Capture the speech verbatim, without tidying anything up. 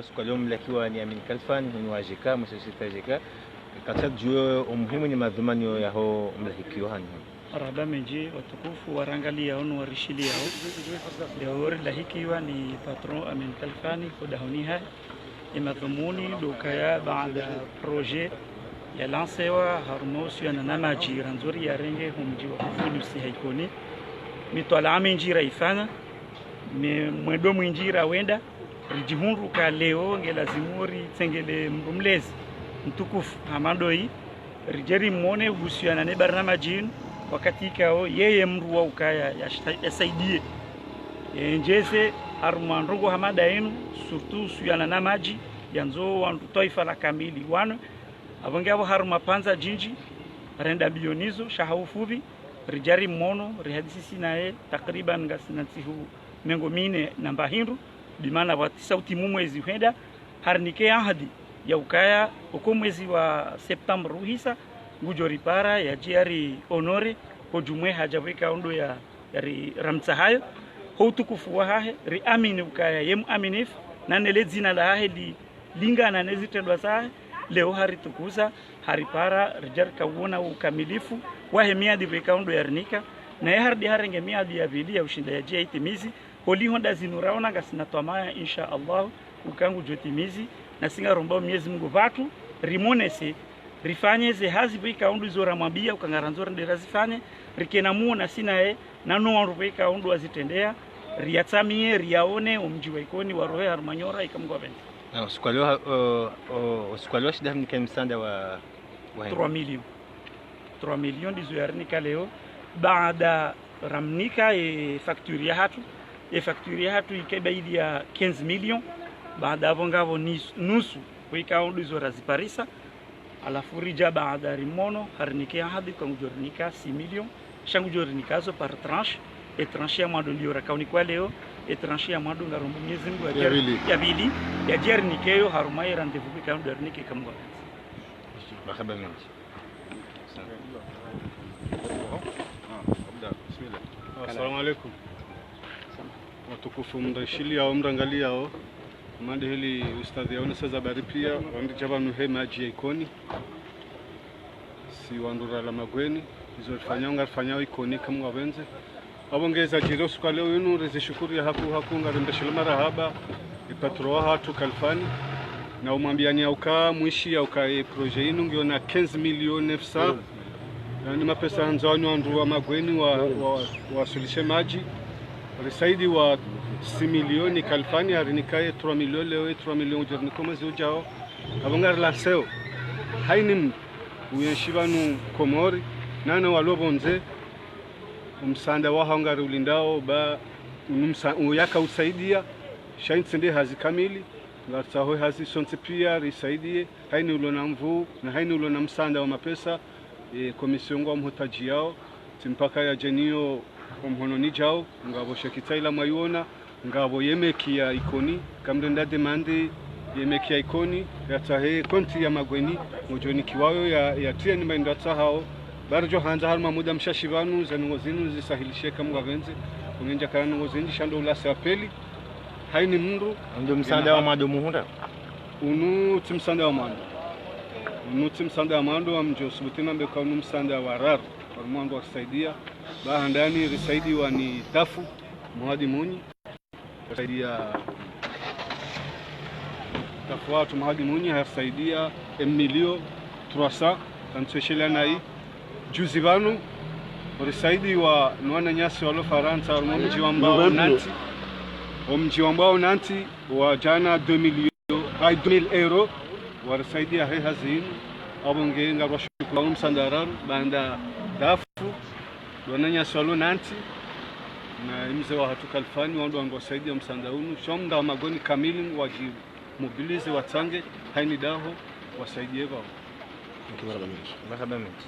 Siku ya leo mlahikiwa ni Amin Kalfan, hunu wa J K, mwe société J K. Katsudjuwa omuhimu ni madhumuni yaho mlahikiwa hanyu. Marahaba mendji, watukufu warangaliyawo no warishiliyawo. Leo rilahikiwa ni patron Amin Kalfan, ho dahoni hahe. Ye madhumuni ndo ukaya baada projet yalansewa harumwa uhusiana na madji, randzo riyarenge ho mdji wa Kufulu usiha Ikoni. Mitwalaa mindji rayifanya, mi-, mwendo mwindji rawenda, ridjihundru ka leo nge lazimu ritsengele mndru mlezi mtukufu hama ndoyi, ridje rimwone uhusiana ne barnamaji inu, wakati ikao yeye mndru wa ukaya yashita-, yasaidiye. Yendjeze harumwa ndrongoo hama nda inu, surtout uhusiana na madji, yandzo wandru twaifa la kamili wanwe. Apvo nge apvo harumwa pvandza djindji, renda mbio nizo, sha ha ufupvi, ridja rimwono, rihadisi sinaye, takriban ngasina ntsihu mengo mine na mba hindru, bimaana pvwatisa utimu mwezi uhenda, harinike ahadi ya ukaya, oko mwezi wa septembre uhisa, ngudjo ripara, yadje yari honoré, ho djumwe hadja pvweka ondo ya, yari ramtsa hayo, ho utukufu wahahe, riamini ukaya, ye muaminifu, na nele dzina lahahe li, lingana ne zitrendwa zahe, leo haritukuza, haripara, ridja rikawona ukamilifu wahe miadi pvweka ondo yarinika, naye harudi harenge miadi ya pvili ya ushinda yadje yaitimizi, holiho nda zinu raona ngasina twamaya, insha Allah, uka ngudjo timizi, na si ngaromba Mwenyezi Mungu pvatsu, rimonese, rifanye ze hazi pvweka ondo izo ramwambia, uka ngarandzo rende razifanye, rikena muo na sinaye, na no wandru pvweka ondo wazitrendeya, riyatsamiye, riyaone, omdji wa Ikoni, warohe harumwa nyora, ika Mungu apvendze. Na usiku wa leo, ha-, o, o, usiku wa leo shida mnike msaada wa, wa trois millions. Trois millions ndizo yarinika leo, baada ramnika ye facture yahatru, ye facture yahatru ike baidi ya quinze millions, baada apvo ngapvo nis-, nusu, pvweka ondo izo raziparisa, halafu ridja baada rimwono, harinike ahadi ka ngudjo rinika six millions, sha ngudjo rinika zo par tranche, e tranche ya mwando ndiyo rakaunikwa leo, e tranche ya mwando ngarombo Mwenyezi Mungu ya, ya pvili, ya pvili, yadje yarinike yo harumwa ye rendez-vous pvweka ondo yarinike ika Mungu apvendze. Marahaba mendji. Assalamu alaikum. Watukufu mrishiliyawo, mrangaliyawo. Mande heli ustadhi yaonesa za habari pia, wandru dja pvanu he madji ya Ikoni. Si wandru ralawa Magweni, izo rifanyao ngarifanyao Ikoni ika Mungu apvendze. Apvo nge zadjiri usiku wa leo inu, rizishukuru ya haku, haku ngarembeshelo marahaba, e patron wahatru Kalfani, na umwambiani ya uka, mwishi ya uka, e projet inu ngiyo na quinze millions neuf cents, yani mapesa handzo wanyu wandru wa Magweni wa, wa, wasulishe madji, risaidi wa six millions Kalfani, harinikaye trois millions leo, e trois millions udjo rinika mwezi udjao, apvo ngarilanseo. Haini mndru uyenshi pvanu Komori, nana walo pvondze, omsaanda wahawo ngariulindao, ba unu msa-, uyaka usaidia, sha intsi nde hazi kamili, ngaritsaho hazi sontsi pia risaidiye, haini ulo na nvuu, na haini ulo na msaanda wa mapesa, e, commission ngwa mhutadjiyao, tsi mpaka yadje niyo omhononi djao, ngapvo shekitsa ila mwayiona, ngapvo ye meki ya Ikoni, kamrenda demande ye meki ya Ikoni, yatsahe konti ya Magweni, ngodjo nikiwayo ya, yatriye ni maindro yatsahao. Ba ridjo handza harumwa muda mshashi pvanu, ze ndrongoo zinu zisahilishe ika Mungu apvendze, ungendja kana ndrongoo zindji sha ndo ulase apeli, haini mndru. Ndo msaanda wa mwando muhundra? Unu tsi msaanda wa mwando. Unu tsi msaanda wa mwando, ngamdjo subuti nambe ka unu msaanda wa raru. Wari mwando warisaidia. Ba handani risaidiwa ni Dafu, Muhadi Munyi. Risaidia Dafu watru Muhadi Munyi, harisaidia un million trois cents, kantsweshelea nayi. Juzi pvanu, risaidiwa ni wananyasi walo Farantsa, harumwa omdji wambwao Nantes. Omdji wambwao Nantes, wadjana deux millions, ay, deux mille euros, warisaidia he hazi inu. Apvo nge ngarwashukuru omsaanda raru, baanda Dafu, wananyasi walo Nantes, na mze wahatru Kalfani, wandru wandru wasaidia omsaanda unu. Sha omnda wa Magweni kamili wadjimobilize watsange, haini daho, wasaidie pvao. Marahaba mendji. Marahaba mendji.